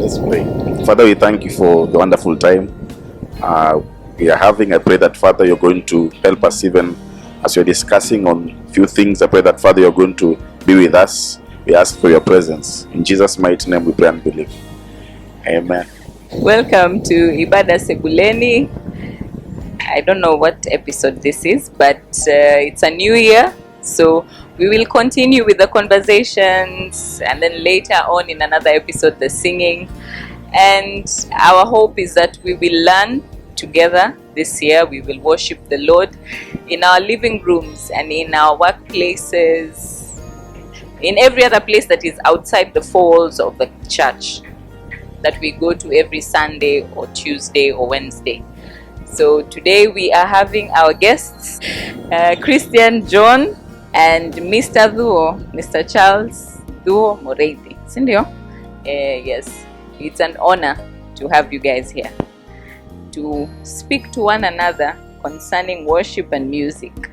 Let's pray. Father, we thank you for the wonderful time we are having. I pray that, Father, you're going to help us even as you're discussing on few things. I pray that, Father, you're going to be with us. We ask for your presence. In Jesus' mighty name we pray and believe. Amen. Welcome to Ibada Sebuleni. I don't know what episode this is, but it's a new year. So we will continue with the conversations, and then later on in another episode, the singing. And our hope is that we will learn together this year. We will worship the Lord in our living rooms and in our workplaces, in every other place that is outside the folds of the church that we go to every Sunday or Tuesday or Wednesday. So today we are having our guests, Christian John and Mr. Thuo, Mr. Charles Thuo Mureithi. Sindio? Yes, it's an honor to have you guys here to speak to one another concerning worship and music.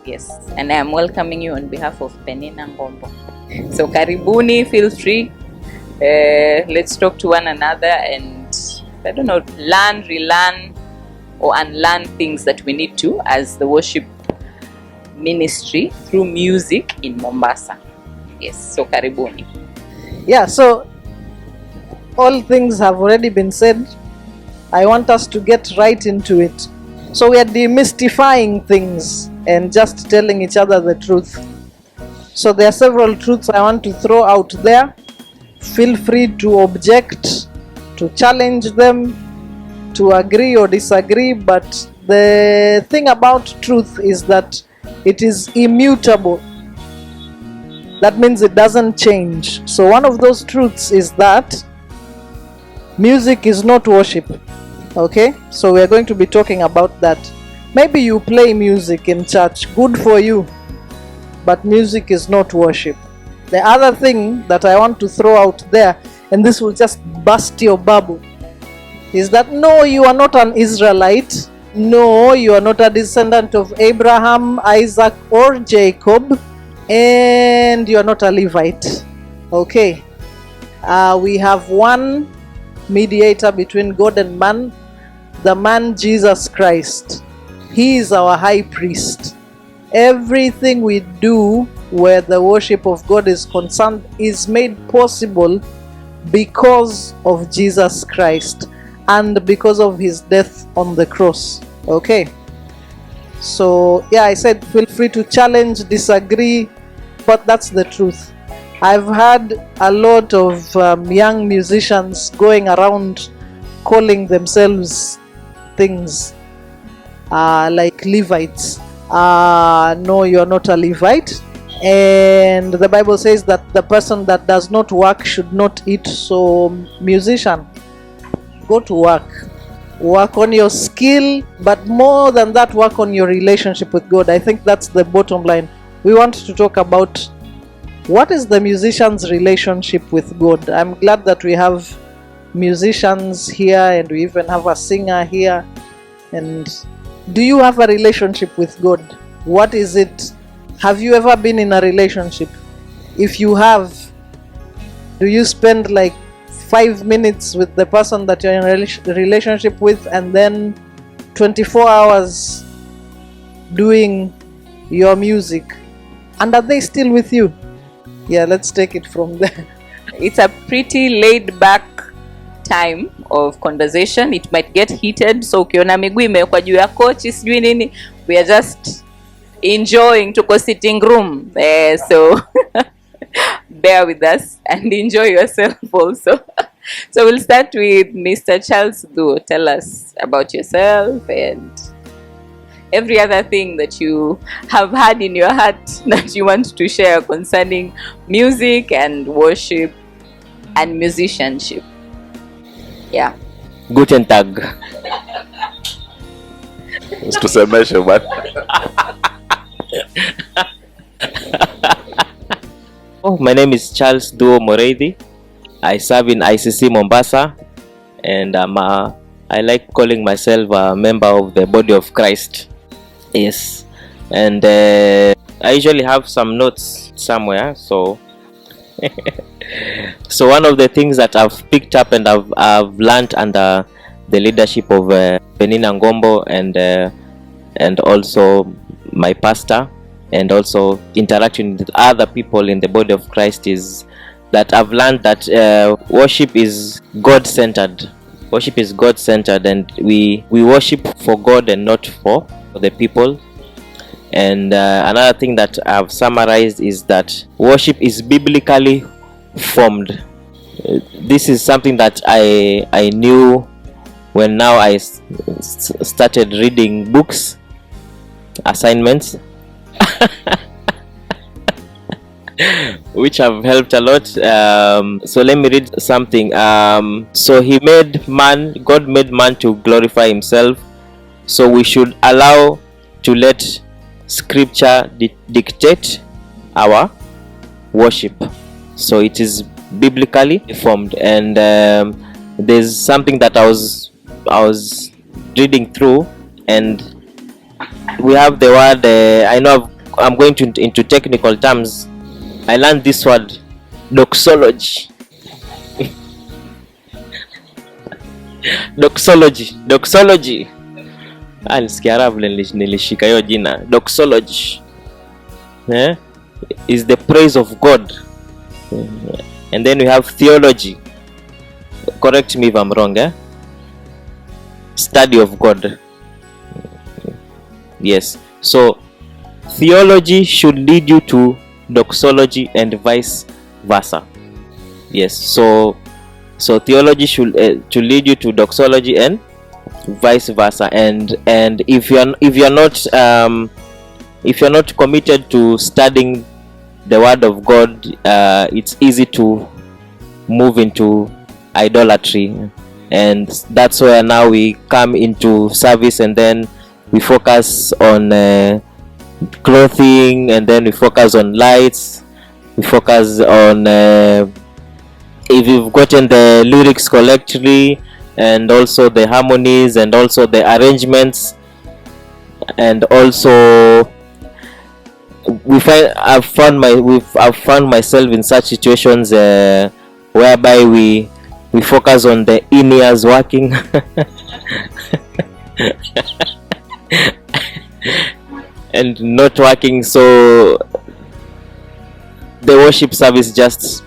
Yes, and I am welcoming you on behalf of Penina Ngombo. So karibuni, feel free. Let's talk to one another and, I don't know, learn, relearn, or unlearn things that we need to as the worship ministry through music in Mombasa. Yes, so karibuni. Yeah, so all things have already been said. I want us to get right into it. So we are demystifying things and just telling each other the truth. So there are several truths I want to throw out there. Feel free to object, to challenge them, to agree or disagree, but the thing about truth is that it is immutable. That means it doesn't change. So one of those truths is that music is not worship. Okay? So we are going to be talking about that. Maybe you play music in church, good for you, but music is not worship. The other thing that I want to throw out there, and this will just bust your bubble, is that no, you are not an Israelite. No, you are not a descendant of Abraham, Isaac, or Jacob, and you are not a Levite. Okay. We have one mediator between God and man, the man Jesus Christ. He is our high priest. Everything we do where the worship of God is concerned is made possible because of Jesus Christ and because of his death on the cross. Okay. So, yeah, I said feel free to challenge, disagree, but that's the truth. I've had a lot of young musicians going around calling themselves things like Levites. No, you are not a Levite. And the Bible says that the person that does not work should not eat. So, musician, go to work. Work on your skill, but more than that, work on your relationship with God. I think that's the bottom line. We want to talk about what is the musician's relationship with God. I'm glad that we have musicians here and we even have a singer here. And do you have a relationship with God? What is it? Have you ever been in a relationship? If you have, do you spend like 5 minutes with the person that you're in a relationship with and then 24 hours doing your music? And are they still with you? Yeah, let's take it from there. It's a pretty laid back time of conversation. It might get heated, so ukiona miguu imewekwa juu ya kochi sijui nini, we are just enjoying, tuko sitting room. So bear with us and enjoy yourself also. So we'll start with Mr. Charles Thuo. Tell us about yourself and every other thing that you have had in your heart that you want to share concerning music and worship and musicianship. Yeah. Guten Tag. Usitusemeshe bwana. Oh, my name is Charles Thuo Mureithi. I serve in ICC Mombasa, and I like calling myself a member of the Body of Christ. Yes, and I usually have some notes somewhere, so So one of the things that I've picked up and I've learned under the leadership of Penina Ngombo and also my pastor, and also interacting with other people in the body of Christ, is that I've learned that worship is God-centered. Worship is God-centered, and we worship for God and not for the people. And another thing that I've summarized is that worship is biblically formed. This is something that I knew when now I started reading books, assignments, which have helped a lot. So let me read something. So he made man, God made man to glorify himself. So we should allow to let scripture dictate our worship. So it is biblically formed. And there's something that I was reading through, and we have the word, I know I'm going into technical terms. I learned this word, doxology. Doxology, doxology. Nilisikia Arabu nilishika hiyo jina. Doxology. Is the praise of God. And then we have theology. Correct me if I'm wrong. Study of God. Yes. So theology should lead you to doxology and vice versa. Yes. So theology should to lead you to doxology and vice versa. And if you're not committed to studying the word of God, it's easy to move into idolatry, and that's where now we come into service, and then we focus on clothing, and then we focus on lights, we focus on if you've gotten the lyrics correctly, and also the harmonies, and also the arrangements, and also I've found myself in such situations whereby we focus on the in-ears working. And not working, so the worship service just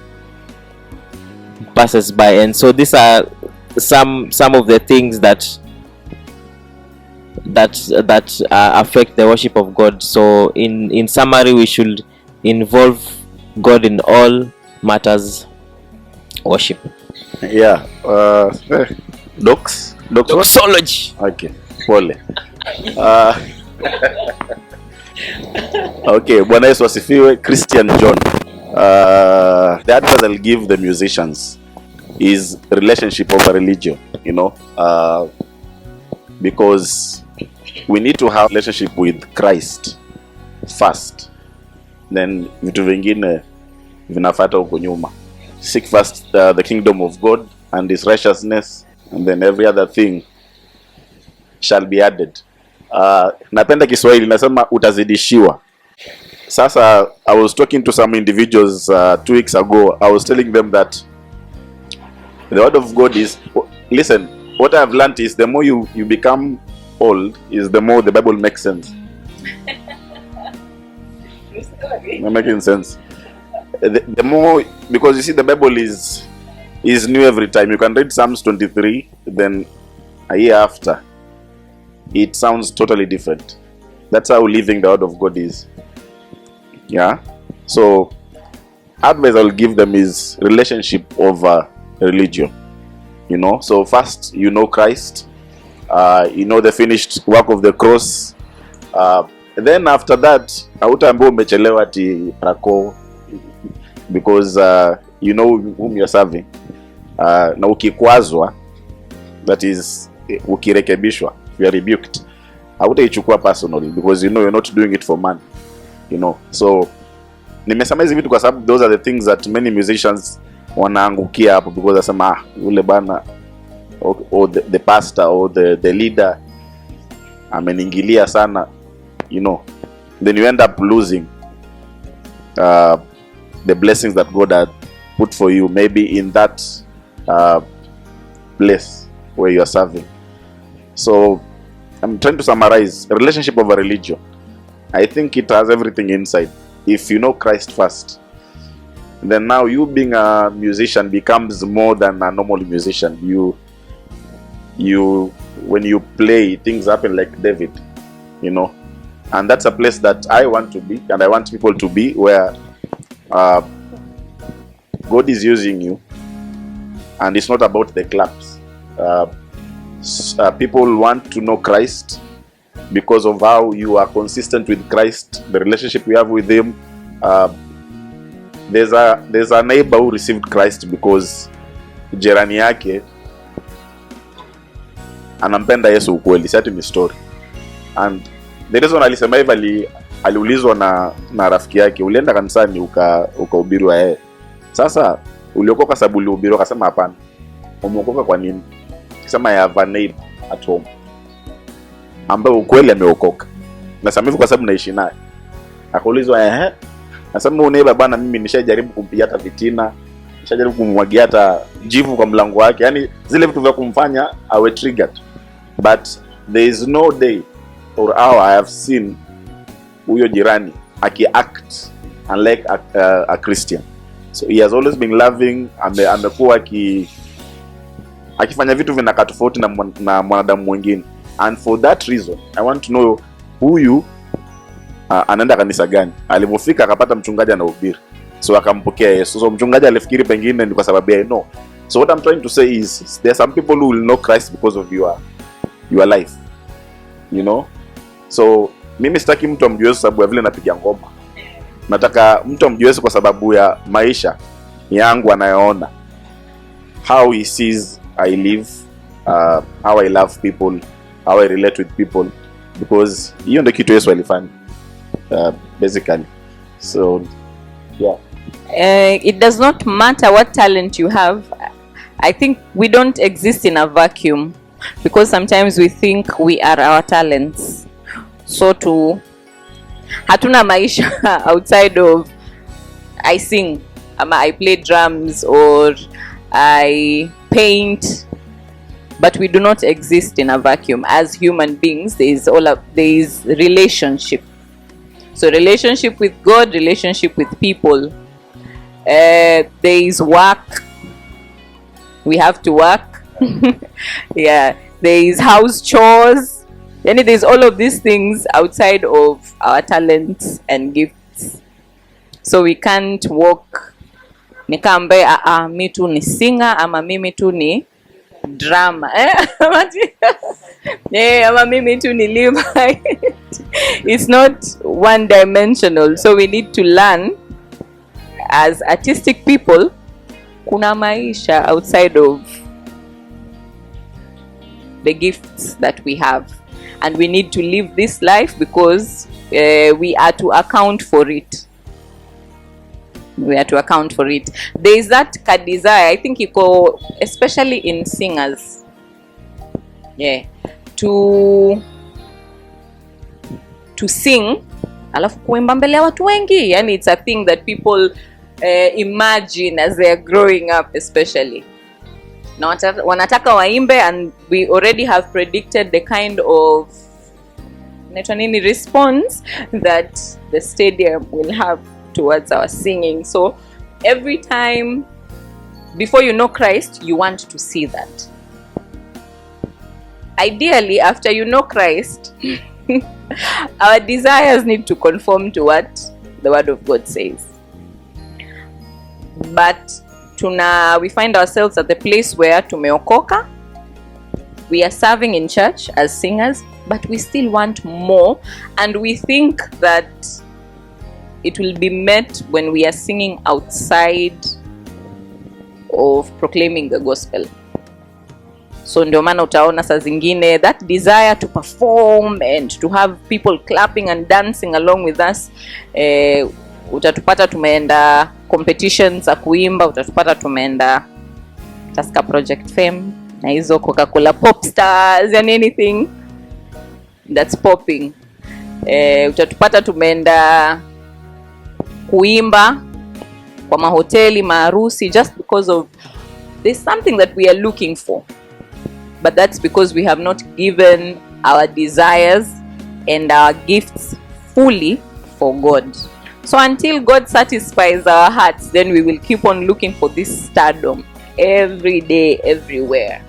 passes by. And so these are some of the things that affect the worship of God. So in summary, we should involve God in all matters worship. Yeah. Doxology. Okay. Pole. Okay, Bwana Yesu asifiwe. Christian John. The advice I'll give the musicians is relationship over religion, you know, because we need to have relationship with Christ first, then vitu vingine vinafuata huko nyuma. Seek first the kingdom of God and his righteousness, and then every other thing shall be added. Napenda Kiswahili nasema utazidishiwa. Sasa I was talking to some individuals 2 weeks ago. I was telling them that the word of God is, listen, what I've learned is the more you become old is the more the Bible makes sense. Not making sense. The more, because you see the Bible is new every time. You can read Psalms 23, then a year after, it sounds totally different. That's how living the word of God is. Yeah. So advice I'll give them is relationship over religion. You know, so first you know Christ, you know the finished work of the cross. Then after that, hautaambiwa umechelewa ati rako, because you know whom you're serving. Na ukikwazwa, that is ukirekebishwa, you are rebuked, hautaichukua personally because you know you're not doing it for money, you know. So nimesema hizi vitu kwa sababu those are the things that many musicians wanaangukia hapo, because asema yule bana or the pastor or the leader ameniingilia sana, you know. Then you end up losing the blessings that God had put for you maybe in that place where you are serving. So I'm trying to summarize relationship over religion. I think it has everything inside. If you know Christ first, then now you being a musician becomes more than a normal musician. You when you play, things happen like David. And that's a place that I want to be, and I want people to be, where God is using you, and it's not about the claps. People want to know Christ because of how you are consistent with Christ, the relationship you have with Him. There's a neighbor who received Christ because jirani yake anampenda Yesu ukweli, si ati ni story. And the reason alisema hivi, aliulizwa na rafiki yake, "Ulienda kanisani ukahubiriwa yeye, sasa uliokoka sababu ulihubiriwa?" Akasema, "Hapana." "Umeokoka kwa nini?" Akasema, "I have a neighbor at home ambaye ukweli ameokoka. Nasema hivi kwa sababu naishi naye." Akaulizwa, "Ehe?" Nasema, "Huyu neighbor bana, mimi nishajaribu kumpiga hata vitina, nishajaribu kumwagia hata jivu kwa mlango wake, yani zile vitu vya kumfanya awe triggered, but there is no day or hour I have seen huyo jirani akiact unlike a Christian. So he has always been loving, amekuwa akifanya vitu vinakaa tofauti na mwanadamu mwingine. And for that reason I want to know huyu anaenda kanisa gani." Alivyofika akapata mchungaji anahubiri, so akampokea Yesu. So mchungaji alifikiri pengine ni kwa sababu ya no. So what I'm trying to say is there are some people who will know Christ because of your life. So mimi sitaki mtu amjue Yesu sababu ya vile napiga ngoma. Nataka mtu amjue Yesu kwa sababu ya maisha yangu anayoona, how he sees I live, how I love people, how I relate with people, because hiyo ndio kitu Yesu alifanya, basically. So yeah. It does not matter what talent you have. I think we don't exist in a vacuum because sometimes we think we are our talents. So to hatuna maisha outside of I sing, ama I play drums or I paint, but we do not exist in a vacuum as human beings. There is relationship. So relationship with God, relationship with people. There is work. We have to work. Yeah, there is house chores. Yani there's all of these things outside of our talents and gifts. So we can't walk ni kama ambaye, "Ah, ah, mi tu ni singer ama mimi tu ni drummer, eh? Ama mimi tu ni Levite." It's not one dimensional. So we need to learn as artistic people kuna maisha outside of the gifts that we have, and we need to live this life because we are to account for it. We are to account for it. There is that ka desire, I think iko especially in singers, yeah, to sing alafu kuimba mbele ya watu wengi. Yani it's a thing that people imagine as they are growing up especially, na wanataka waimbe, and we already have predicted the kind of, inaitwa nini, response that the stadium will have towards our singing. So every time before you know Christ, you want to see that. Ideally, after you know Christ, our desires need to conform to what the word of God says. But tuna we find ourselves at the place where tumeokoka, we are serving in church as singers, but we still want more, and we think that it will be met when we are singing outside of proclaiming the gospel. So ndio maana utaona saa zingine that desire to perform and to have people clapping and dancing along with us, utatupata tumeenda competitions za kuimba, utatupata tumeenda Tusker Project Fame na hizo Coca-Cola Pop Stars and anything that's popping. Utatupata tumeenda kuimba. kwa mahoteli, maharusi, just because of there's something that we are looking for. But that's because we have not given our desires and our gifts fully for God. So until God satisfies our hearts, then we will keep on looking for this stardom every day, everywhere.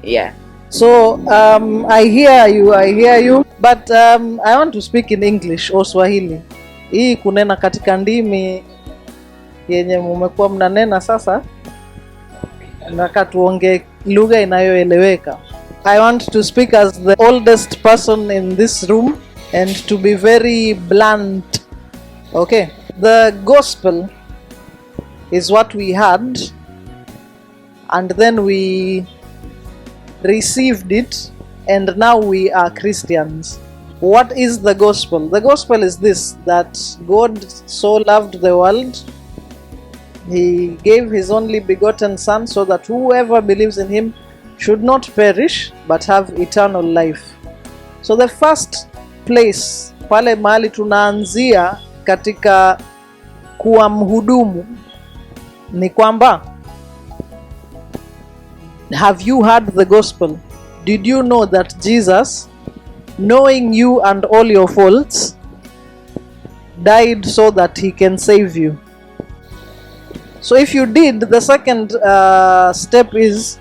Yeah. So I hear you, I hear you, but I want to speak in English or Swahili. Hii kunena katika ndimi yenye mumekuwa mnanena sasa, nataka tuongee lugha inayoeleweka. I want to speak as the oldest person in this room and to be very blunt. Okay, the gospel is what we had, and then we received it, and now we are Christians. What is the gospel? The gospel is this, that God so loved the world, he gave his only begotten Son, so that whoever believes in him should not perish but have eternal life. So the first place, pale mahali tunaanzia katika kuwa mhudumu ni kwamba, have you heard the gospel? Did you know that Jesus, knowing you and all your faults, died so that he can save you? So if you did, the second step is,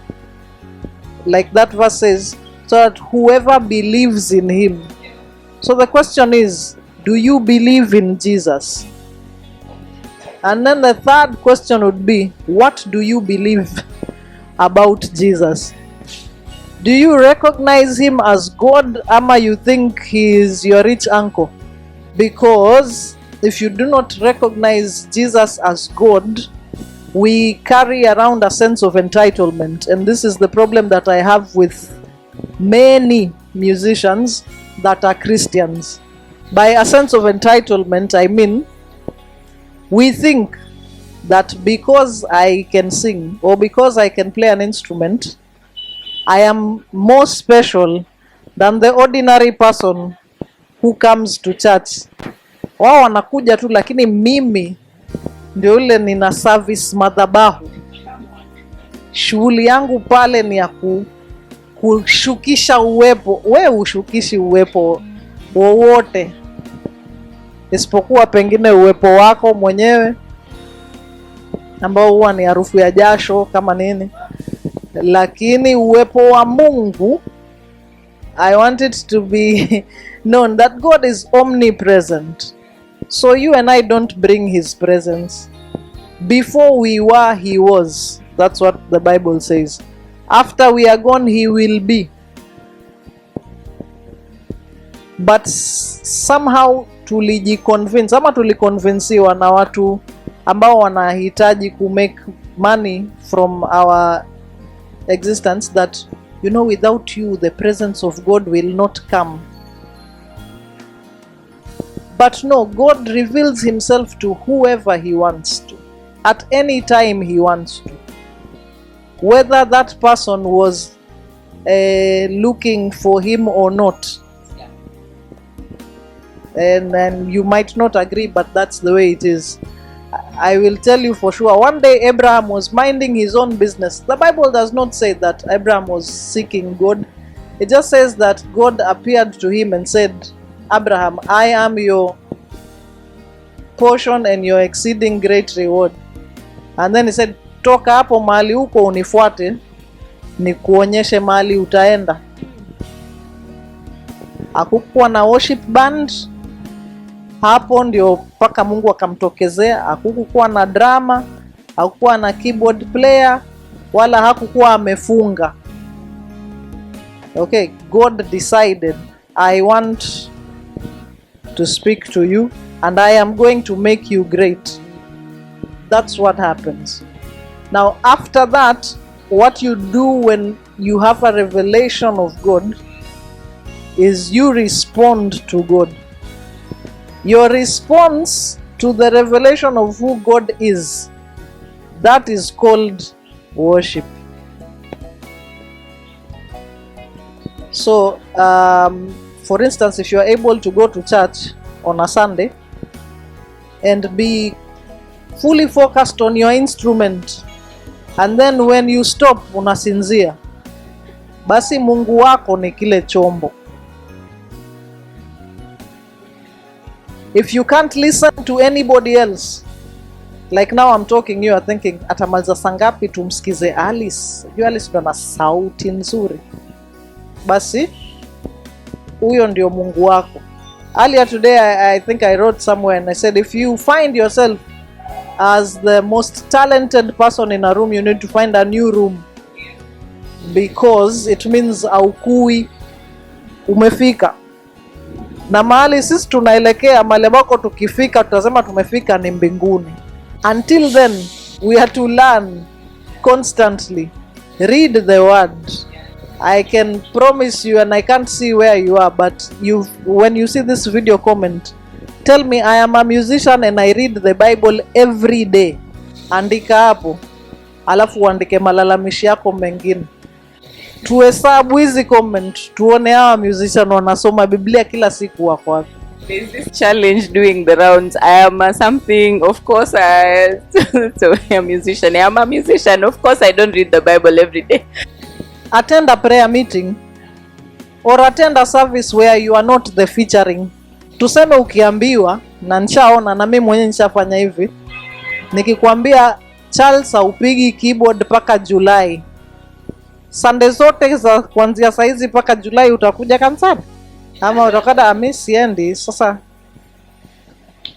like that verse says, so that whoever believes in him. So the question is, do you believe in Jesus? And then the third question would be, what do you believe about Jesus? Do you recognize him as God, ama you think he is your rich uncle? Because if you do not recognize Jesus as God, we carry around a sense of entitlement. And this is the problem that I have with many musicians that are Christians. By a sense of entitlement, I mean we think that because I can sing or because I can play an instrument, I am more special than the ordinary person who comes to church. Wao wanakuja tu, lakini mimi ndio yule nina service madhabahu. Shughuli yangu pale ni ya kushukisha uwepo. We ushukishi uwepo wowote isipokuwa pengine uwepo wako mwenyewe ambao huwa ni harufu ya jasho kama nini, lakini uwepo wa Mungu, I want it to be known that God is omnipresent. So you and I don't bring his presence. Before we were, he was. That's what the Bible says. After we are gone, he will be. But somehow tulijiconvince ama tuliconvinsiwa na watu ambao wanahitaji ku make money from our existence that without you the presence of God will not come. But no, God reveals himself to whoever he wants to, at any time he wants to. Whether that person was looking for him or not. And you might not agree, but that's the way it is. I will tell you for sure, one day Abraham was minding his own business. The Bible does not say that Abraham was seeking God. It just says that God appeared to him and said, Abraham, I am your portion and your exceeding great reward. And then he said, toka hapo mahali huko unifuate, nikuonyeshe mahali utaenda. Hakukuwa na worship band hapo, ndio mpaka Mungu akamtokezea. Hakukuwa na drama, hakukuwa na keyboard player, wala hakukuwa amefunga. Okay, God decided, I want to speak to you and I am going to make you great. That's what happens. Now, after that, what you do when you have a revelation of God is you respond to God. Your response to the revelation of who God is, that is called worship. So, for instance, if you are able to go to church on a Sunday and be fully focused on your instrument, and then when you stop unasinzia, basi Mungu wako ni kile chombo. If you can't listen to anybody else, like now I'm talking, you are thinking atamaliza saa ngapi tumsikize Alice? Juu Alice ndo ana sauti nzuri. Basi huyo ndio Mungu wako. Earlier today I think I wrote somewhere and I said, if you find yourself as the most talented person in a room, you need to find a new room, because it means haukui, umefika. Na mahali sisi tunaelekea, mahali ambako tukifika tutasema tumefika ni mbinguni. Until then we are to learn constantly, read the word. I can promise you, and I can't see where you are, but when you see this video, comment, tell me I am a musician and I read the Bible every day. Andika hapo, alafu uandike malalamishi yako mengine. Tuhesabu hizi comment, tuone hawa musician wanasoma Biblia kila siku wako wapi. There's this challenge doing the rounds. I am a something, of course, I so I'm a musician. I am a musician. Of course, I don't read the Bible every day. Attend a prayer meeting or attend a service where you are not the featuring. Tuseme ukiambiwa, na nishaona na mimi mwenyewe nishafanya hivi, nikikwambia Charles haupigi keyboard mpaka Julai, Sunday zote za kuanzia saizi mpaka Julai utakuja kanisani ama utakada? Mi siendi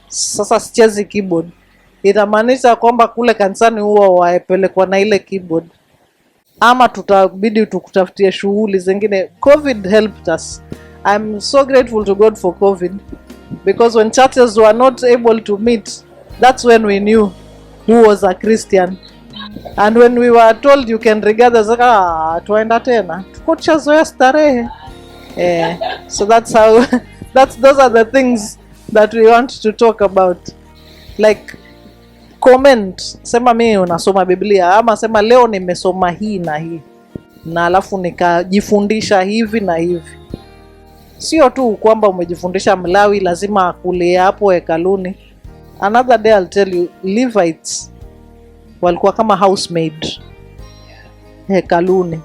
sasa sichezi keyboard. Inamaanisha kwamba kule kanisani huwa waepelekwa na ile keyboard, ama tutabidi tukutafutie shughuli zingine. COVID helped us. I'm so grateful to God for COVID, because when churches were not able to meet, that's when we knew who was a Christian. And when we were told you can regather, like, tuenda tena, tuko tushazoea starehe. So that's how that's those are the things that we want to talk about. Like comment, sema mimi unasoma Biblia, ama sema leo nimesoma hii na hii, na alafu nikajifundisha hivi na hivi. Sio tu kwamba umejifundisha Mlawi lazima akulie hapo hekaluni. Another day I'll tell you, Levites walikuwa kama housemaid hekaluni.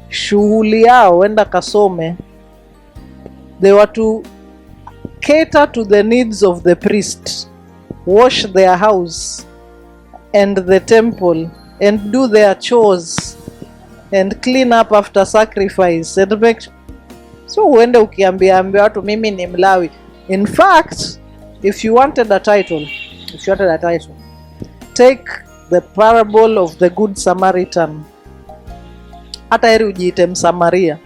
Shughuli yao, enda kasome, they were to cater to the needs of the priest, wash their house and the temple, and do their chores and clean up after sacrifice and make. So uende ukiambia ambia watu mimi ni Mlawi. In fact, if you wanted a title, if you wanted a title, take the parable of the Good Samaritan. Hata heri ujiite Msamaria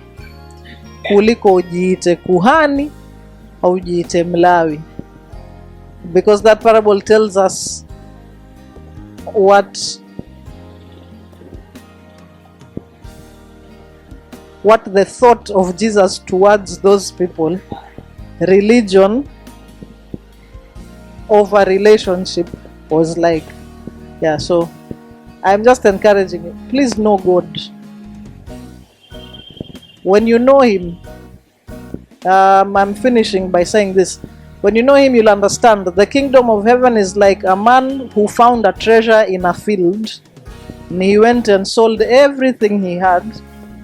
kuliko ujiite kuhani au ujiite Mlawi, because that parable tells us what the thought of Jesus towards those people, religion over relationship, was like. So I'm just encouraging you, please know God. When you know him, I'm finishing by saying this. When you know him, you'll understand that the kingdom of heaven is like a man who found a treasure in a field. And he went and sold everything he had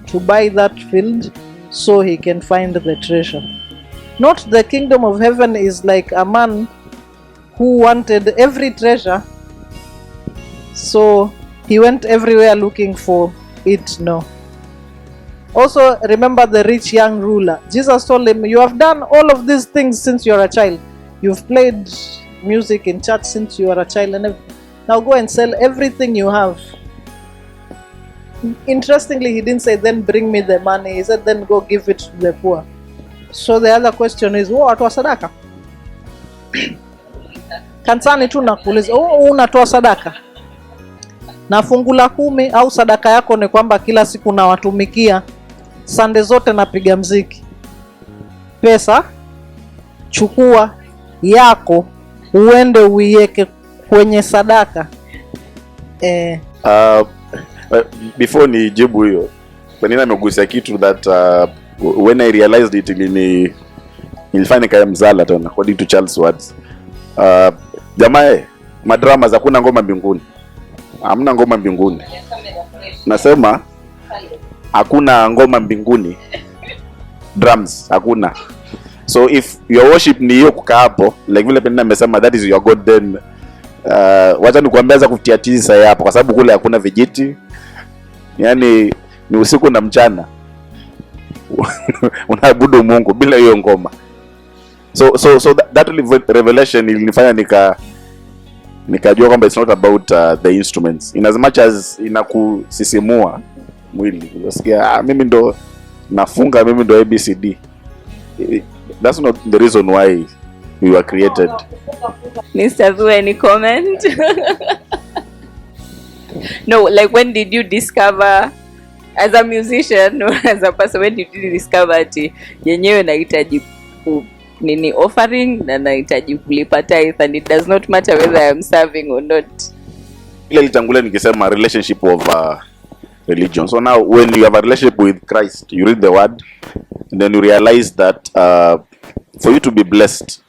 to buy that field so he can find the treasure. Not the kingdom of heaven is like a man who wanted every treasure, so he went everywhere looking for it. No. Also, remember the rich young ruler. Jesus told him, you have done all of these things since you are a child. You've played music in church since you are a child. And everything. Now go and sell everything you have. Interestingly, he didn't say, then bring me the money. He said, then go give it to the poor. So the other question is, oh, watoa sadaka? Kanisani tu nakuuliza, oh, unatoa sadaka? Na fungu la 10 au sadaka yako ni kwamba kila siku nawatumikia, Sunday zote napiga mziki. Pesa chukua yako uende uiweke kwenye sadaka. Before nijibu hiyo, Penina amegusia kitu that when I realized it nilifanya kaya mzala tena, according to Charles words. Jamaa, Madramas, hakuna ngoma mbinguni. Hamna ngoma mbinguni. Nasema hakuna ngoma mbinguni. Drums hakuna. So if your worship ni hiyo kukaa hapo, like vile Penina amesema, that is your God, then wacha nikuambia za kutia tizi sasa hapo, kwa sababu kule hakuna vijiti. Yaani ni usiku na mchana. Unaabudu Mungu bila hiyo ngoma. So that revelation ilinifanya nikajua kwamba it's not about the instruments, in as much as inakusisimua mwili, unasikia, "Ah, mimi ndo nafunga, mimi ndo ABCD." That's not the reason why we were created. Mr. Thu, any comment? No, like, when did you discover as a musician or as a person, when did you discover ati yenyewe nahitaji nini, offering, na nahitaji kulipa tithe, and it does not matter whether I am serving or not? Ile litangulia nikisema relationship of religion. So now when you have a relationship with Christ, you read the word and then you realize that for you to be blessed,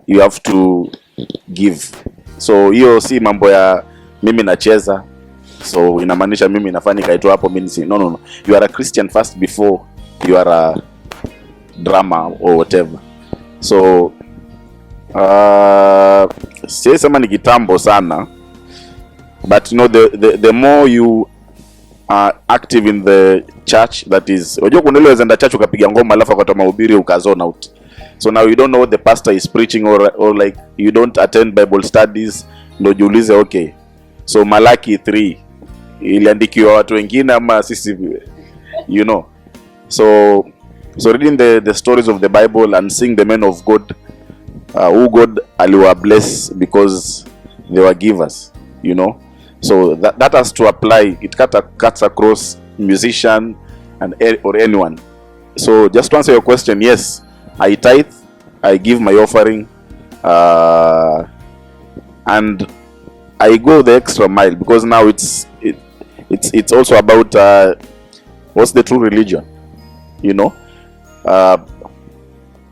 you have to give. So hiyo si mambo ya mimi nacheza, so inamaanisha mimi nafanya kaitwa hapo, mimi si, no, no, no, you are a Christian first before you are a drummer or whatever. So siwezi sema ni kitambo sana, but the more you are active in the church, that is, unajua kuna ile enda church ukapiga ngoma, alafu akatoa mahubiri, ukazone out. So now you don't know what the pastor is preaching, or like you don't attend Bible studies ndo jiulize, okay, so Malaki 3 iliandikiwa watu wengine ama sisi? So reading the stories of the Bible and seeing the men of God who God aliwa bless because they were givers. So that has to apply. It cuts across musician and or anyone. So just to answer your question, yes, I tithe, I give my offering, and I go the extra mile, because now it's also about what's the true religion.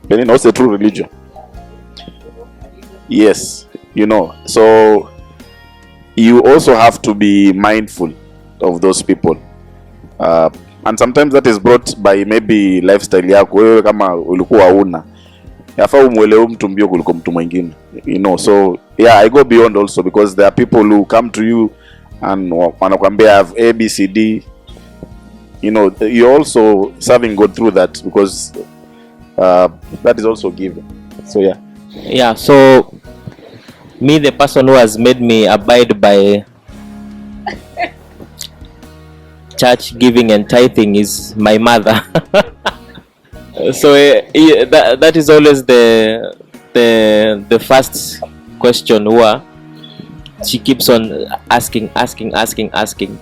Benin, what's the true religion? Yes. So you also have to be mindful of those people. And sometimes that is brought by maybe lifestyle yako wewe. Kama ulikuwa una yafaa umwelewe mtu mbio kuliko mtu mwingine. So yeah, I go beyond also, because there are people who come to you and wanakwambia, "I have A, B, C, D." You're also serving God through that, because that is also given. So yeah. Yeah, so me, the person who has made me abide by church giving and tithing is my mother. So yeah, that is always the first question huwa she keeps on asking, asking, asking, asking.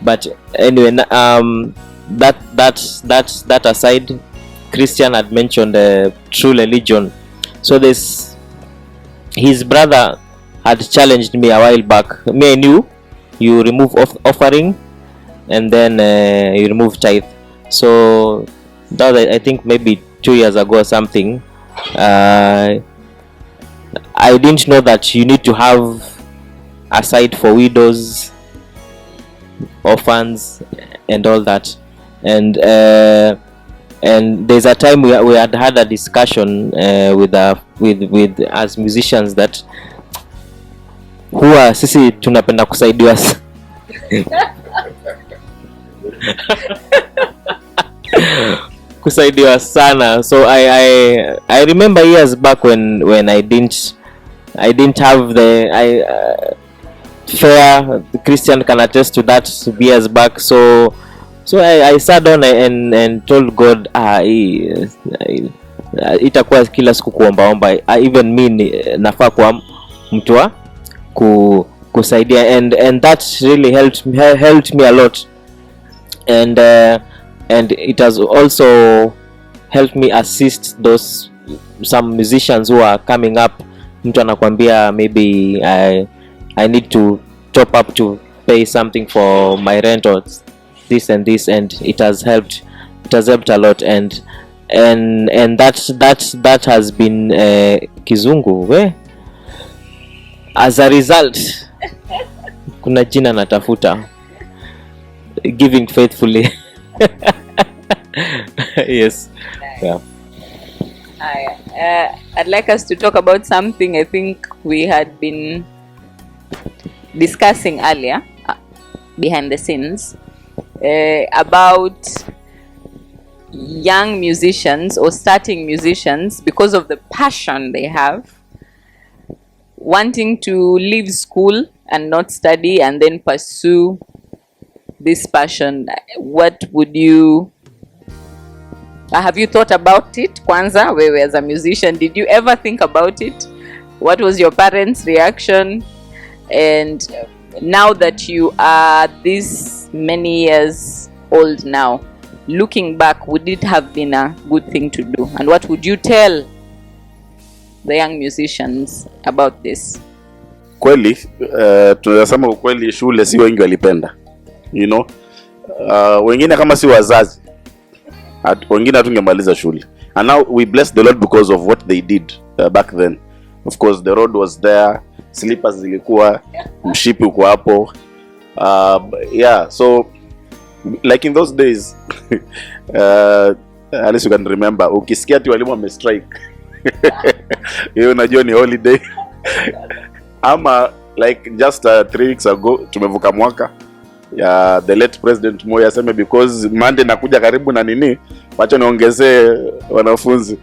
But anyway, that aside, Christian had mentioned true religion. So this, his brother had challenged me a while back. Me, I knew you remove offering and then you remove tithe. So that was, I think, maybe 2 years ago or something. I didn't know that you need to have a side for widows, orphans and all that. And there's a time we had had a discussion with as musicians that huwa sisi tunapenda kusaidiwa kusaidiwa sana. So I remember years back when I didn't have the I fair, the Christian can attest to that, years back. So I sat down and told God, "Ah, itakuwa kila siku kuombaomba. Even me nafaa kuwa mtu wa kusaidia." And that really helped me a lot, and it has also helped me assist those some musicians who are coming up. Mtu anakwambia, "Maybe I need to top up to pay something for my rent or this and this," and it has helped a lot. And that has been kizungu we. As a result, kuna jina natafuta, giving faithfully. Yes, yeah. Haya. I'd like us to talk about something I think we had been discussing earlier behind the scenes about young musicians or starting musicians, because of the passion they have, wanting to leave school and not study and then pursue this passion. What would you Have you thought about it? Kwanza, wewe as a musician, did you ever think about it? What was your parents' reaction? And now that you are this many years old now, looking back, would it have been a good thing to do? And what would you tell the young musicians about this? Kweli, tunaweza sema ukweli, shule si wengi walipenda. Wengine kama si wazazi wengine hatungemaliza shule. And now we bless the Lord because of what they did back then. Of course, the road was there, slippers zilikuwa, mshipi uko hapo. Yeah, so like in those days, at least you can remember, ukisikia ati walimu wame strike, hiyo unajua ni holiday. Ama like just 3 weeks ago tumevuka mwaka ya the late President Moi aseme because Monday nakuja karibu na nini, wacha niongezee wanafunzi.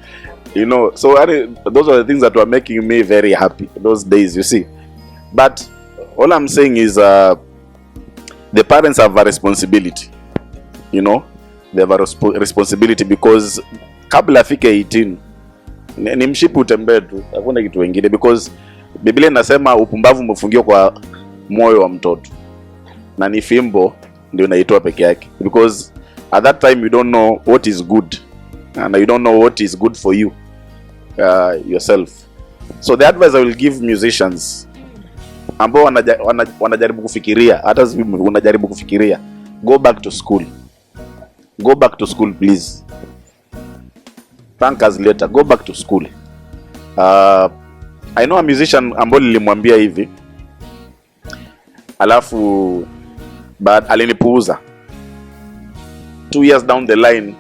So yani, those are the things that were making me very happy those days, you see. But all I'm saying is the parents have a responsibility. They have a responsibility because kabla afike 18 ni mshipi utembee tu, hakuna kitu wengine, because Biblia inasema upumbavu umefungiwa kwa moyo wa mtoto na ni fimbo ndio inaitoa peke yake, because at that time you don't know what is good and you don't know what is good for you yourself. So the advice I will give musicians ambao wanajaribu kufikiria, hata unajaribu kufikiria, go back to school. Go back to school, please. Thank us later. Go back to school. I know a musician ambao nilimwambia hivi, alafu but alinipuuza. 2 years down the line,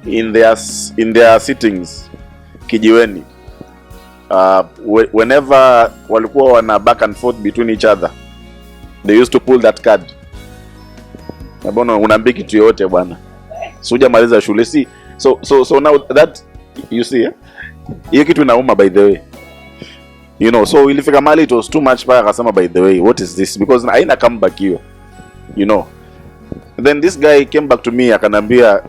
in their sittings kijiweni, whenever walikuwa wana back and forth between each other, they used to pull that card. Na bwana, unaambia kitu yote bwana, si hujamaliza shule, si? So now that you see, eh? Hiyo kitu inauma, by the way. So ilifika mahali it was too much mpaka akasema, "By the way, what is this?" Because haina comeback hiyo. Then this guy came back to me, akanambia,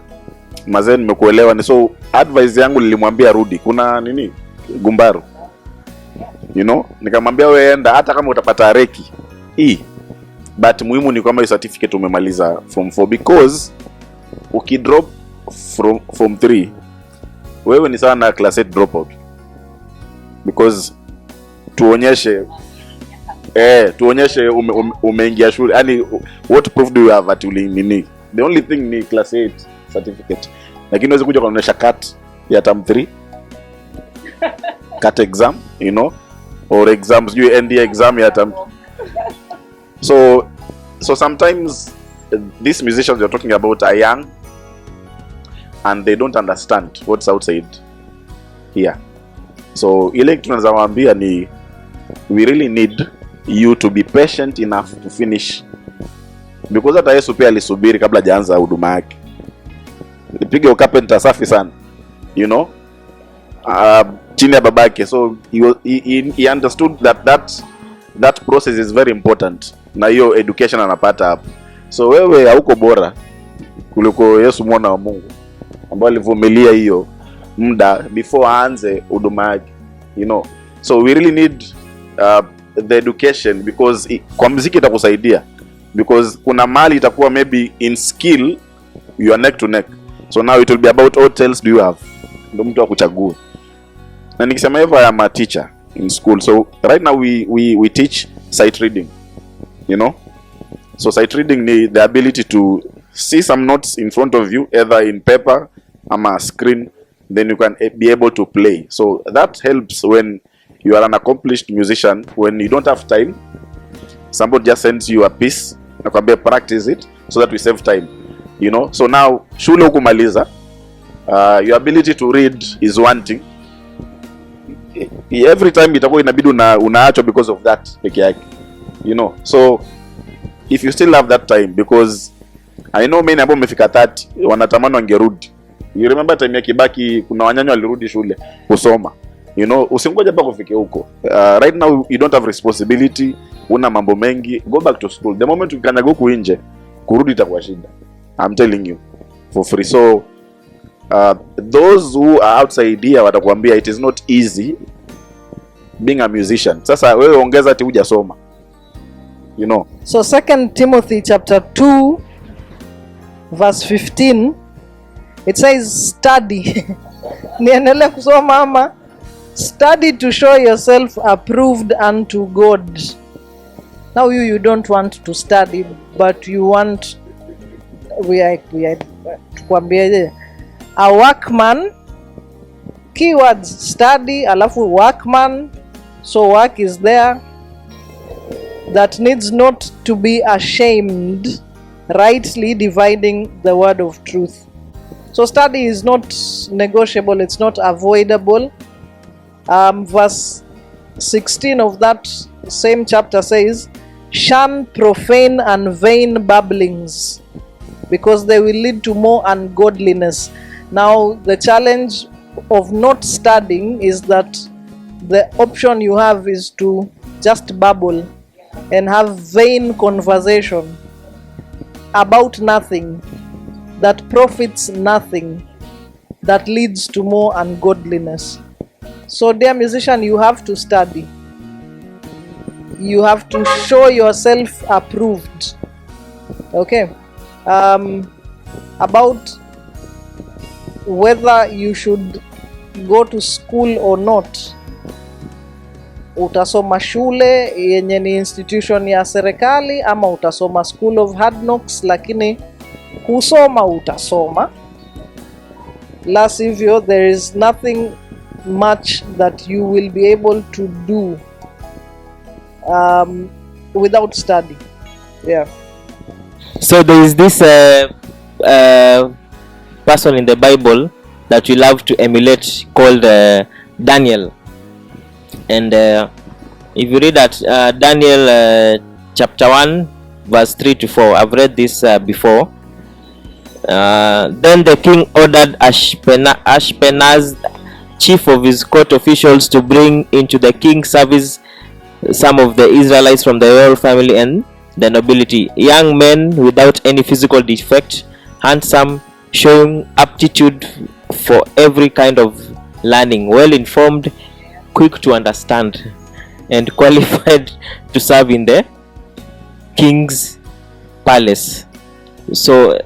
"Mazee, nimekuelewa." Ni so advice yangu nilimwambia rudi, kuna nini, gumbaru. Nikamwambia, "We enda, hata kama utapata reki hii, but muhimu ni kwamba hiyo certificate umemaliza form 4, because ukidrop from form 3, wewe ni sawa na class 8 dropout, because tuonyeshe umeingia shule, yani what proof do you have at uli nini? The only thing ni class 8 certificate, lakini huwezi kuja kuonyesha CAT ya term 3, CAT exam or exam, sijui ND exam ya term." So sometimes these musicians you're talking about are young and they don't understand what's outside here. So ile kitu tunaweza waambia ni we really need you to be patient enough to finish, because hata Yesu pia alisubiri kabla hajaanza huduma yake. Piga ucarpenter safi sana chini ya babake. So he understood that process is very important, na hiyo education anapata hapo. So wewe hauko bora kuliko Yesu mwana wa Mungu ambaye alivumilia hiyo muda before aanze huduma yake. So we really need the education, because kwa mziki itakusaidia, because kuna mahali itakuwa maybe in skill you are neck to neck. So now it will be about what else do you have ndo mtu akuchague. Na nikisema hivyo, I am a teacher in school. So right now we teach sight reading. So sight reading ni the ability to see some notes in front of you, either in paper ama screen, then you can be able to play. So that helps when You are an accomplished musician when you don't have time, somebody just sends you a piece, nakwambia practice it so that we save time. So now shule hukumaliza, your ability to read is one thing. Every time itakuwa inabidi unaachwa because of that peke yake. So if you still have that time, because I know many ambao wamefika 30 wanatamani wangerudi. You remember time ya Kibaki kuna wanyanya walirudi shule kusoma. Usingoje mpaka ufike huko. Right now you don't have responsibility, una mambo mengi, go back to school. The moment ukikanyaga huku nje, kurudi itakuwa shida. I'm telling you for free. So those who are outside here watakuambia it is not easy being a musician. Sasa wewe ongeza ati hujasoma. So Second Timothy chapter 2 verse 15, it says study. Niendelee kusoma ama? Study to show yourself approved unto God. Now you don't want to study, but you want, we are tukwambieje, a workman. Keywords: study, alafu workman. So work is there, that needs not to be ashamed, rightly dividing the word of truth. So study is not negotiable, it's not avoidable. Verse 16 of that same chapter says, shun profane and vain babblings, because they will lead to more ungodliness. Now, the challenge of not studying is that the option you have is to just babble and have vain conversation about nothing that profits nothing, that leads to more ungodliness. So, dear musician, you have to study. You have to show yourself approved. Okay. About whether you should go to school or not, utasoma shule yenye ni institution ya serikali ama utasoma School of Hard Knocks, lakini kusoma utasoma, la sivyo there is nothing much that you will be able to do without study. Yeah. So there is this person in the Bible that we love to emulate called Daniel. And if you read that Daniel chapter 1 verse 3 to 4, I've read this before. Then the king ordered Ashpenaz, chief of his court officials, to bring into the king's service some of the Israelites from the royal family and the nobility, young men without any physical defect, handsome, showing aptitude for every kind of learning, well informed, quick to understand, and qualified to serve in the king's palace. So,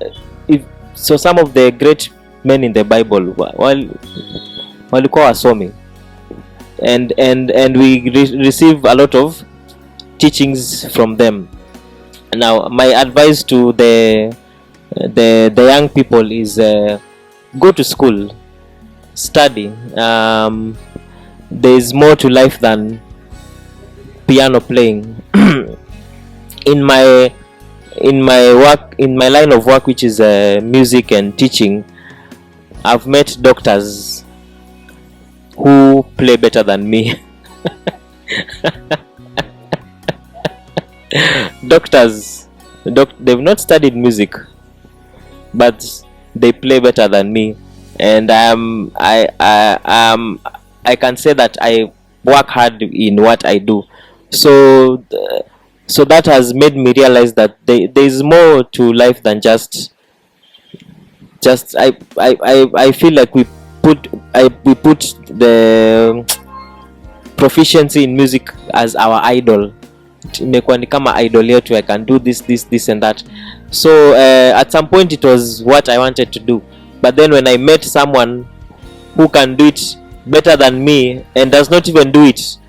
if so, some of the great men in the Bible walikuwa wasomi, and we receive a lot of teachings from them. Now, my advice to the young people is go to school, study. There is more to life than piano playing. In my work, in my line of work, which is music and teaching, I've met doctors who play better than me. Doctors, they've not studied music, but they play better than me, and I can say that I work hard in what I do. So that has made me realize that there is more to life than just I feel like we put the proficiency in music as our idol. Imekuwa ni kama idol yetu. I can do this, this, this and that. So at some point it was what I wanted to do, but then when I met someone who can do it better than me and does not even do it,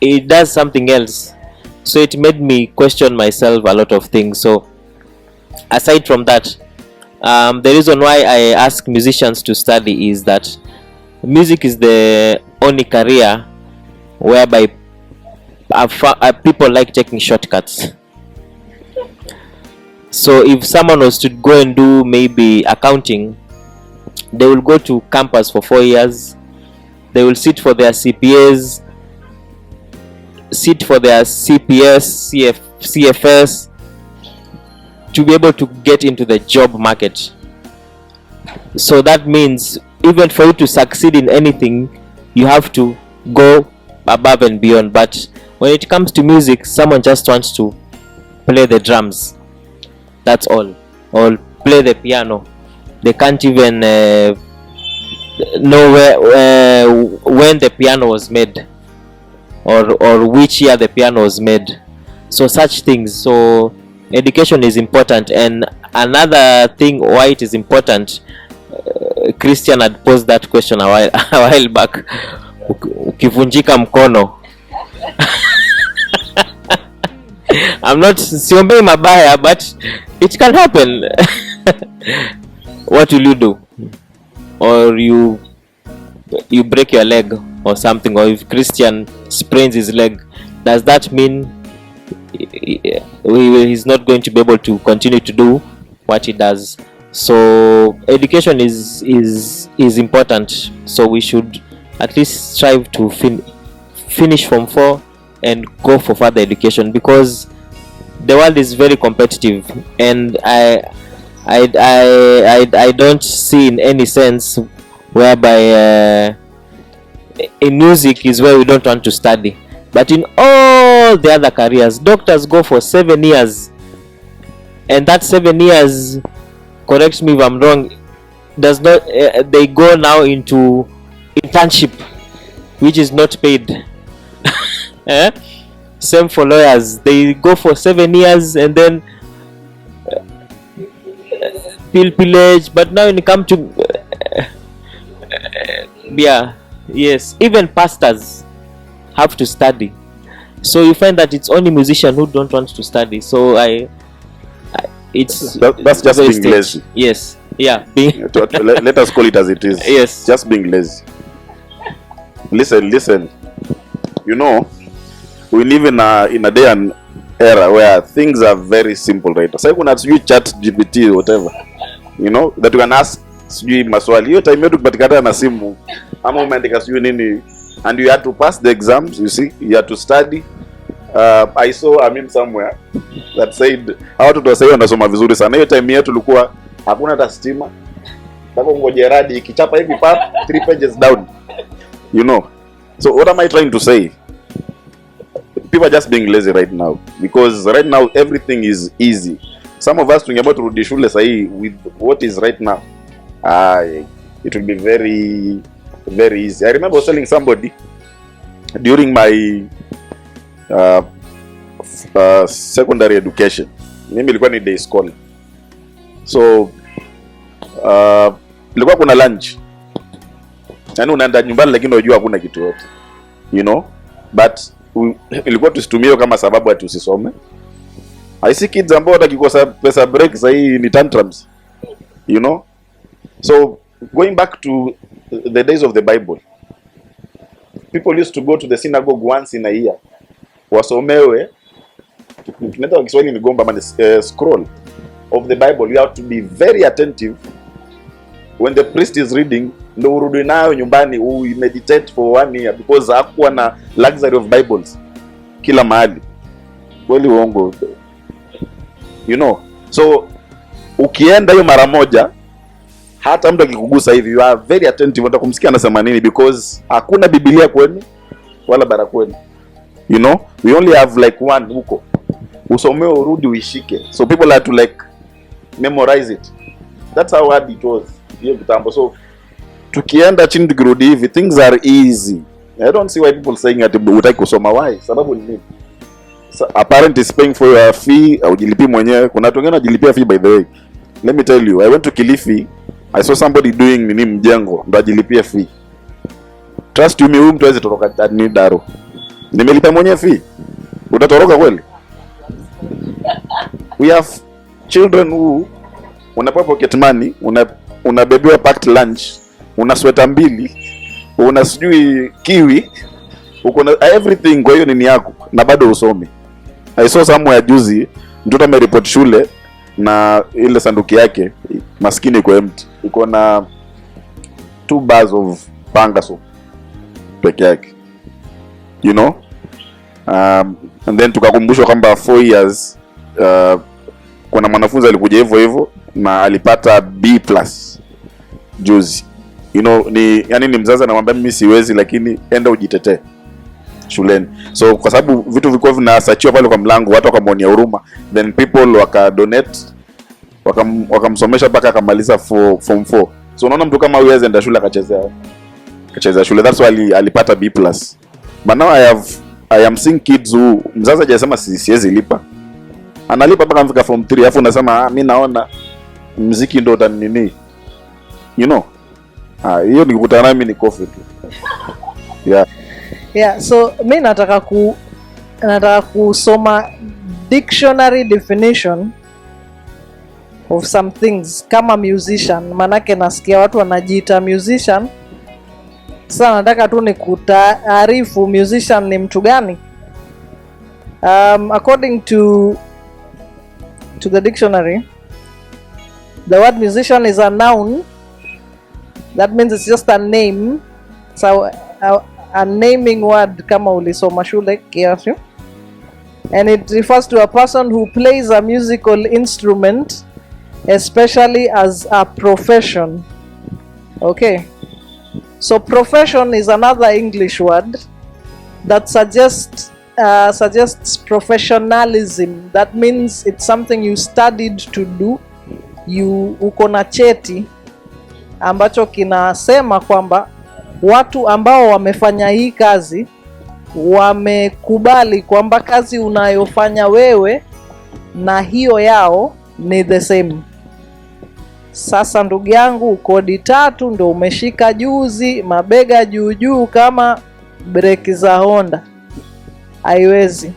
it does something else, so it made me question myself a lot of things. So aside from that, the reason why I ask musicians to study is that music is the only career whereby people like taking shortcuts. So if someone was to go and do maybe accounting, they will go to campus for 4 years, they will sit for their CPAs, sit for their CPS, CFS, to be able to get into the job market. So that means even for you to succeed in anything, you have to go above and beyond. But when it comes to music, someone just wants to play the drums, that's all, or play the piano. They can't even know where, when the piano was made, or which year the piano was made. So such things. So education is important. And another thing why it is important, Christian had posed that question a while, a while back. Ukivunjika mkono, I'm not, siombei mabaya, but it can happen. What will you do? Or you break your leg or something, or if Christian sprains his leg, does that mean he's not going to be able to continue to do what he does? So education is important. So we should at least strive to finish Form 4 and go for further education, because the world is very competitive, and I don't see in any sense whereby in music is where we don't want to study, but in all the other careers, doctors go for 7 years, and that 7 years, correct me if I'm wrong, does not, they go now into internship, which is not paid. Eh? Same for lawyers, they go for 7 years and then pillage. But now when it comes to yeah, yes, even pastors have to study. So you find that it's only musicians who don't want to study. So I it's That's just very being strange. Lazy. Yes, yeah, being Let us call it as it is. Yes. Just being lazy. Listen, listen. You know, we live in a day and era where things are very simple right now. Sasa kuna sijui Chat GPT, whatever. You know, that you can ask sijui maswali. Hiyo time yetu kupatikana na simu ama umeandika sijui nini, and you had to pass the exams, you see, you had to study. I saw a meme somewhere that said hawa watoto wa sasa wanasoma vizuri sana. Hiyo time yetu ilikuwa hakuna hata stima. Mpaka ungoje radi ikichapa hivi pap, three pages down. You know. So what am I trying to say? People are just being lazy right now, because right now everything is easy. Some of us tungeamua turudi shule sahii with what is right now, ah, it will be very very easy. I remember I was telling somebody during my secondary education, mimi ilikuwa ni day scholar, so ilikuwa kuna lunch, yaani unaenda nyumbani lakini unajua hakuna kitu yote, but ilikuwa tusitumie kama sababu ati usisome. I see kids ambao watakikosa pesa break sahii ni tantrums. So going back to the days of the Bible, people used to go to the synagogue once in a year wasomewe, tunaita kwa Kiswahili ni gomba ama ni scroll of the Bible. You have to be very attentive when the priest is reading, ndo urudi nayo nyumbani umeditate for one year, because hakuwa na luxury of Bibles kila mahali. Kweli uongo? So ukienda hiyo mara moja, hata mtu akikugusa hivi, you are very attentive, unataka kumsikia anasema nini, because hakuna Biblia kwenu wala bara kwenu. We only have like one huko, usomewe urudi uishike. So people had to like memorize it. That's how hard it was hiyo kitambo. So tukienda chini tukirudi hivi, things are easy. I don't see why people saying ati hutaki kusoma. Why? Sababu ni nini? So, a parent is paying for your fee, haujilipii mwenyewe. Kuna watu wengine wanajilipia fee. By the way, let me tell you, I went to Kilifi, I saw somebody doing nini, mjengo, ndo ajilipie fee. Trust you me, huyu mtu hawezi toroka ni daro. Nimelipa mwenyewe fee, utatoroka kweli? We have children who unapewa pocket money, unabebewa packed lunch, una sweta mbili, una sijui kiwi. Uko na everything kwa hiyo nini yako na bado usomi. I saw somewhere juzi mtoto ameripoti shule na ile sanduki yake maskini iko empty, iko na two bars of Panga soap peke yake. And then tukakumbushwa kwamba 4 years kuna mwanafunzi alikuja hivyo hivyo na alipata B plus juzi. Ni yani ni mzazi anamwambia mimi siwezi, lakini enda ujitetee shuleni. So kwa sababu vitu vilikuwa vinasearchiwa pale kwa mlango, watu wakamwonea huruma, then people wakadonate, wakamsomesha mpaka akamaliza form 4. So unaona mtu kama huyu hawezi enda shule akachezea shule. That's why alipata B plus. But now I am seeing kids who mzazi hajasema siwezi lipa, analipa mpaka amefika form 3, alafu unasema, "Ah, mi naona mziki ndo utanini." Ah, hiyo nikikutana nayo mi ni kofi tu, yeah. Yeah, so mi nataka kusoma dictionary definition of some things kama musician, manake nasikia watu wanajiita musician. Sasa nataka tu ni kutaarifu musician ni mtu gani. According to the dictionary, the word musician is a noun. That means it's just a name. So a naming word kama ulisoma shule kiasi. And it refers to a person who plays a musical instrument, especially as a profession. Okay. So profession is another English word that suggests professionalism. That means it's something you studied to do. You uko na cheti ambacho kinasema kwamba watu ambao wamefanya hii kazi wamekubali kwamba kazi unayofanya wewe na hiyo yao ni the same. Sasa ndugu yangu, kodi tatu ndo umeshika juzi, mabega juu juu kama breki za Honda. Haiwezi.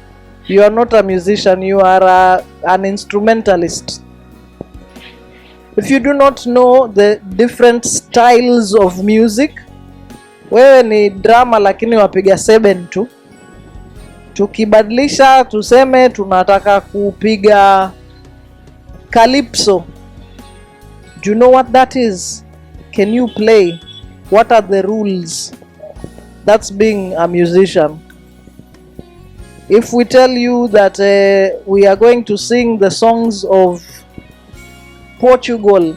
You are not a musician, you are an instrumentalist. If you do not know the different styles of music, wewe ni drummer lakini wapiga seven tu. Tukibadilisha tuseme tunataka kupiga calypso, do you know what that is? Can you play? What are the rules? That's being a musician. If we tell you that we are going to sing the songs of Portugal,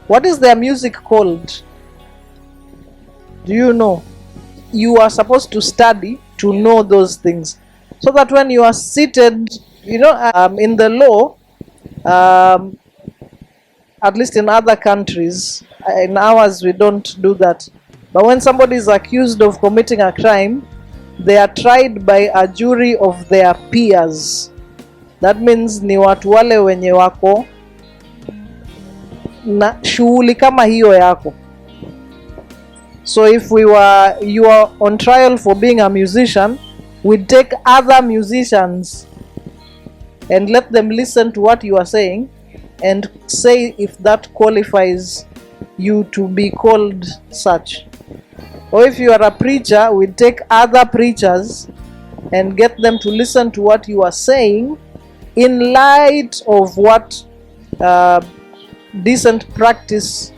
what is their music called? Do you know? You are supposed to study to know those things so that when you are seated, in the law, at least in other countries, in ours we don't do that. But when somebody is accused of committing a crime, they are tried by a jury of their peers. That means ni watu wale wenye wako na shughuli kama hiyo yako. So if we were you are on trial for being a musician, we'd take other musicians and let them listen to what you are saying and say if that qualifies you to be called such. Or if you are a preacher, we'd take other preachers and get them to listen to what you are saying in light of what decent practice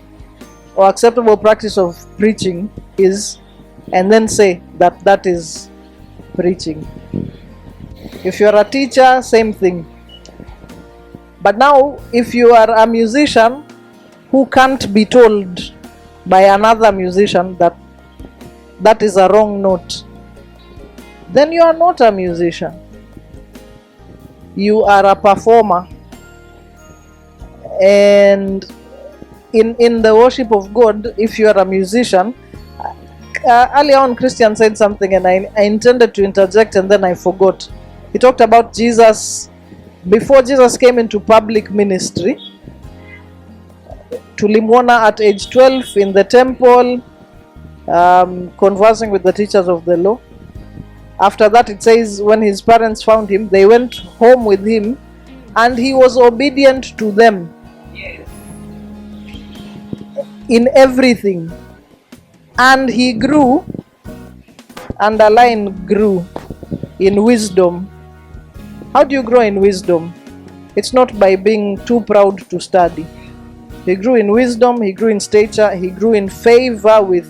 or acceptable practice of preaching is, and then say that that is preaching. If you're a teacher, same thing. But now, if you are a musician who can't be told by another musician that that is a wrong note, then you are not a musician. You are a performer. And in the worship of God, if you are a musician, earlier on Christian said something and I intended to interject and then I forgot. He talked about Jesus before Jesus came into public ministry. Tulimwona at age 12 in the temple, conversing with the teachers of the law. After that, it says when his parents found him, they went home with him and he was obedient to them in everything. And he grew. Underline grew in wisdom. How do you grow in wisdom? It's not by being too proud to study. He grew in wisdom, he grew in stature, he grew in favor with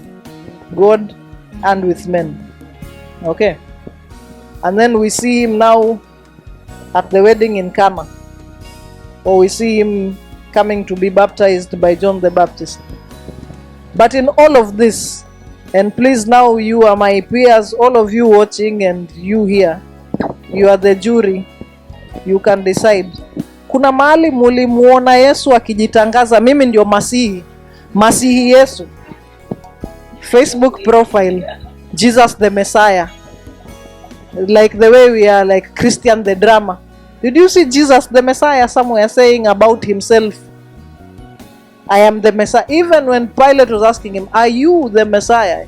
God and with men. Okay. And then we see him now at the wedding in Cana, or we see him coming to be baptized by John the Baptist. But in all of this, and please now you are my peers, all of you watching and you here, you are the jury, you can decide. Kuna mahali mulimuona Yesu akijitangaza, mimi ndio Masihi, Masihi Yesu? Facebook profile, Jesus the Messiah. Like the way we are like Christian the drama. Did you see Jesus the Messiah somewhere saying about himself, I am the Messiah? Even when Pilate was asking him, are you the Messiah?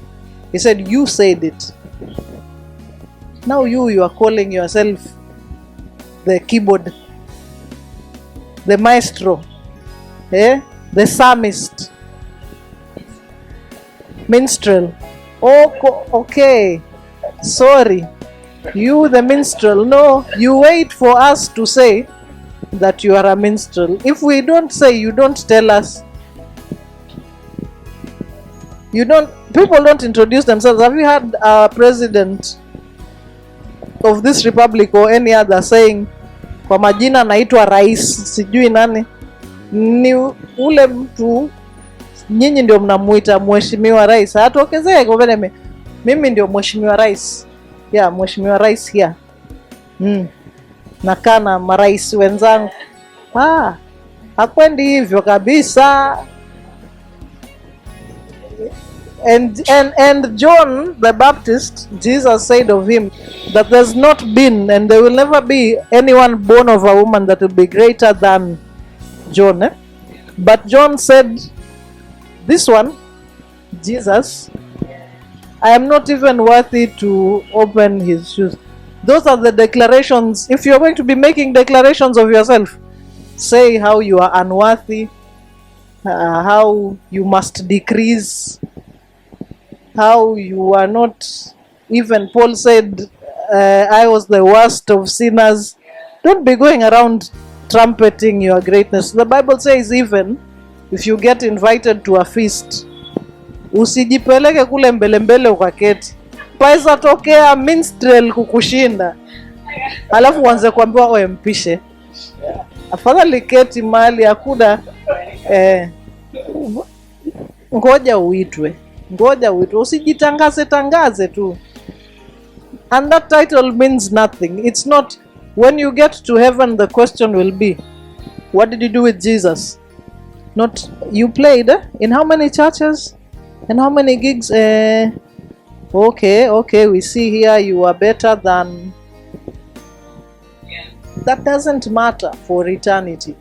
He said, you said it. Now you are calling yourself the keyboard, the maestro, eh? The psalmist, minstrel. Oh, okay. Sorry. You, the minstrel. No, you wait for us to say that you are a minstrel. If we don't say, you don't tell us. You don't, people don't introduce themselves. Have you had a president of this republic or any other saying, kwa majina naitwa rais sijui nani? Ni ule mtu nyinyi ndio mnamuita mheshimiwa rais, atokezee kwa vile mimi ndio mheshimiwa rais. Yeah, mheshimiwa rais here. Nakaa na marais wenzangu. Ah, hakwendi hivyo kabisa. And John the Baptist, Jesus said of him that there's not been and there will never be anyone born of a woman that will be greater than John. Eh? But John said, this one, Jesus, I am not even worthy to open his shoes. Those are the declarations. If you're going to be making declarations of yourself, say how you are unworthy, how you must decrease, how you are not even. Paul said, I was the worst of sinners. Don't be going around trumpeting your greatness. The Bible says even if you get invited to a feast, usijipeleke kule mbele mbele ukaketi, paeza tokea minstrel kukushinda, alafu uanze kuambiwa oe, mpishe. Afadhali keti mahali hakuna ngoja uitwe, ngoja uitwe, usijitangaze tangaze tu. And that title means nothing. It's not, when you get to heaven, the question will be, what did you do with Jesus? Not, you played in how many churches? And how many gigs? Okay, we see here you are better than. That doesn't matter for eternity.